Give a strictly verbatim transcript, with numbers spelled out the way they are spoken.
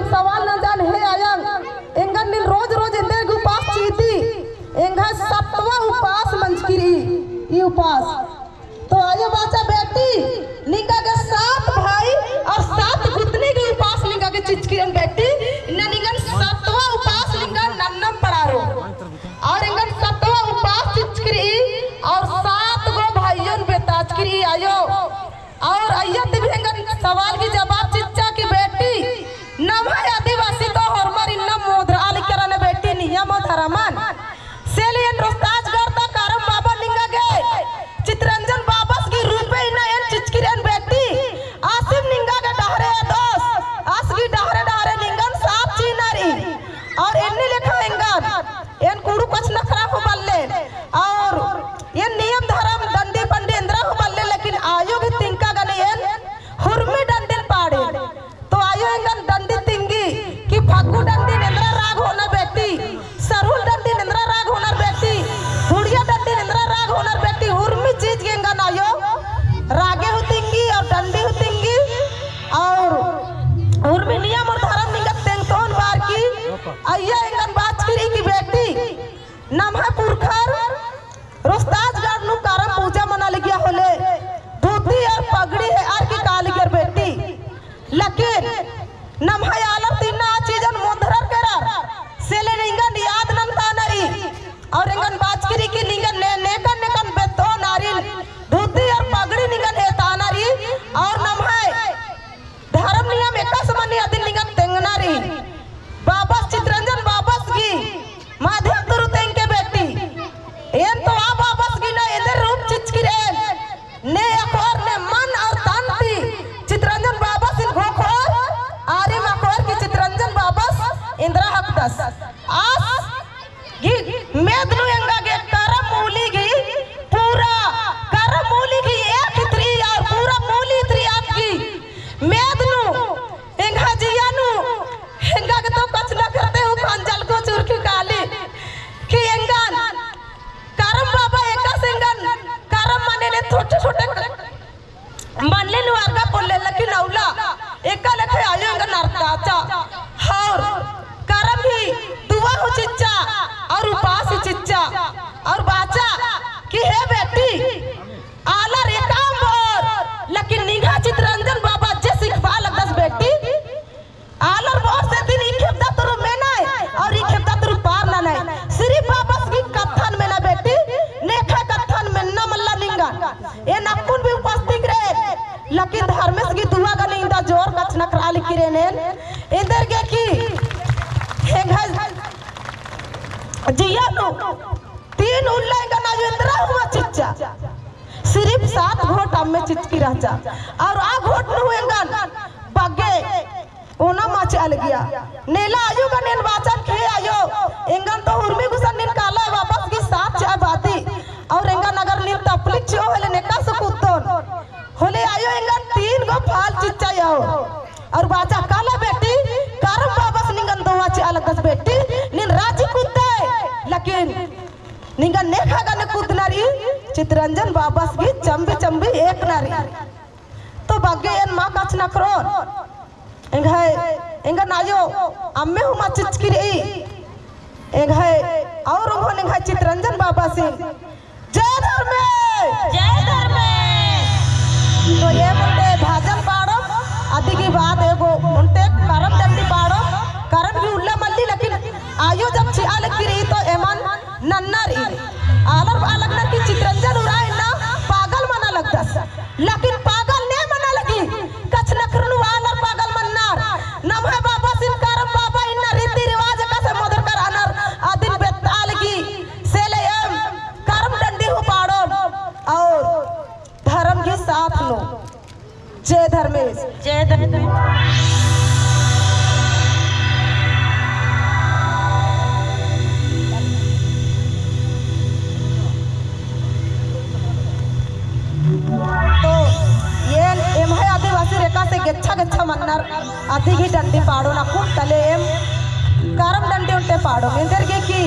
सवाल नंजन हे आयंग, एंगन नीन रोज रोज एन्देर गे उपास चिअदी, एंग्है सतवा उपास मंजकी रई, ई उपास। तो आयो बाचा बेटी, निंगा गे सात भाई और सात गुतनी गे उपास निंगा गे चिचकी रई बेटी, इन्ना निंगन सतवा उपास निंगन नन्नम पड़ारो। और एंगन सतवा उपास चिचकी रई और सात गो भाइयोन बेताचकी रई आयो। और अइय्या ती भी एंगन सवाल गही जवाब चिच्चा कि बेटी, नम्है आदिवासी तो होरमर इन्ना मोधरआ लगी रअनर बेटी, नियम और धरमन। से ले एन रोस्ताजगढ़ ता करम बाबा निंगा गे चितरंजन बाबस गही रूपे इन्ना एन चिचकी रअन बेटी। आसिम निंगा गे डहरे दोस, आस गही डहरे डहरे निंगन साथ चिअना रई। और एन्ने लेखा एंगन एन कुँड़ुख़ कछनखरआ हूँ बल्लेन, और एन नियम धरम डंडी पंडी एन्दरा हूँ बल्लेन, लेकिन आयो गही तिंका गने एन हुरमी डंडिन पाड़ेन। तो आयो एंगन डंडी तिंगी कि फग्गु डंडिन एन्दरा राग होअनर बेटी, सरहुल डंडिन एन्दरा राग होअनर बेटी, बुढ़िया डंडिन एन्दरा राग होअनर बेटी, हुरमी चीज गे एंगन आयो रागे हूँ तिंगी और डंडी हूँ तिंगी और हुरमी नियम और धरम निंगा तेंगतोन बअर की अइय्या एंगन बाचकी रई कि बेटी, नम्है पुरखर रोस्ताजगढ़ नू करम पूजा मना लगिया होले, धोती और पगड़ी हेअर की कालिगर बेटी। लेकिन नम्है आलर तिन्ना आ चीजन मोधरर केरर, से ले निंगन याद नन्ताना रई। और एंगन बाचकी रई कि निंगन ने, नेकन नेकन बेद्दो नारिन, धोती और पगड़ी निंगन हेताना रई। और नम्है धरम नियम एकासे मनी अदिन निंगन तेंगना रई। बाबस चितरंजन बाबस गही माध्यम तुरु तेंगके बेटी। एन तो आ बाबस गही ना एन्देर रूप चिचकी रएन। ने अख़ोर ने मन और तन ती चितरंजन बाबसिन घोखोर, आरिम अख़ोर कि चितरंजन बाबस एन्दरा हकदस। आस गही मेद नू एंगा गे करम मूली गही पूरा करम मूली गही एक इतरी और पूरा मूली इतरी आद गही मेद नू एंगा जिया नू एंगा गे तो कछनखरते हूँ खंजल को चुरकी काली कि एंगन करम बाबा एकासे एंगन करम मने ने छोटे छोटे मल्ले नू अरगा पोल्ले लेकिन अउला एका लेखे आयो एंगन अरताचा। और करम ही दुआ हूँ चिच्चा और उपास ही चिच्चा और बाचा कि हे बेटी, आलर एकाम बओर, लेकिन निंग्है चितरंजन बाबा जे सिखबआ लगदस बेटी, आलर बओर से दिन ई खेपदा तुरु मेनय और ई खेपदा तुरु पार ननय। सिरिफ बाबस गही कत्थन मेना बेटी, नेखय कत्थन मेन्ना मल्ला निंगन। एन अक्कुन भी उपस्थित रएन, लेकिन धर्मेस गही दुआ गने इन्दा जोर कछनखरआ लगी रएन एन। एन्देरगे कि एंग्है जिया नू तीन उल्ला एंगन आयो एन्दरा हुआ चिच्चा। सिरिफ सात घोट अम्मे चिचकी रहचा। और आ घोट नू एंगन बग्गे ओना मा चिआ लगिया। नेला आयो गने एन बाचन कि हे आयो, एंगन तो हुरमी गुसन नीन काला बाबस गही साथ चिआ बाती। और एंगन अगर नीन तपलिक चिओ होले नेकासे कुद्दोन। होले आयो एंगन तीन गो फाल चिच्चा आयो। और बाचा काला बेटी, करम बाबस निंगन दोवा चिआ लगदस बेटी, नीन राजी कुद्दय। लेकिन निंगन नेखा गने कुद्दना रई, चितरंजन बाबस गही चम्बी चम्बी एकना रई। तो बग्गे एन मा कछनखरोन। एंग्है, एंगन आयो अम्मे हूँ मा चिचकी रई। एंग्है, और ओंघोन एंग्है चितरंजन बाबासिन जय धर्मेस। जय धर्मेस। तो एम ओन्टे भजन पाड़ोम, अदी गही बाद एगो ओन्टे करम डंडी पाड़ोम, करम गही उल्ला मल्ली, लेकिन आयो जब चिआ लगी रई तो एमन नन्ना रई। आलर बआ लगनर कि चितरंजन उराँव इन्ना पागल मना लगदस। लेकिन पागल ने मना लगी, कछनखरन आलर पागल मन्नर। नम्है बाबासिन करम बाबा इन्ना रीति रिवाज एकासे मोदरकर रअनर, अदिन बेद्दा लगी। से ले एम करम डंडी हूँ पाड़ोम और धर्म गही साथ नू। जय धर्मेस। जय धर्मेस। तो एन एम्है आदिवासिर एकासे गेच्छा गेच्छा मन्नर अदी गही डंडी पाड़ोन अक्कुन तले एम करम डंडी ओन्टे पाड़ोन एन्देरगे कि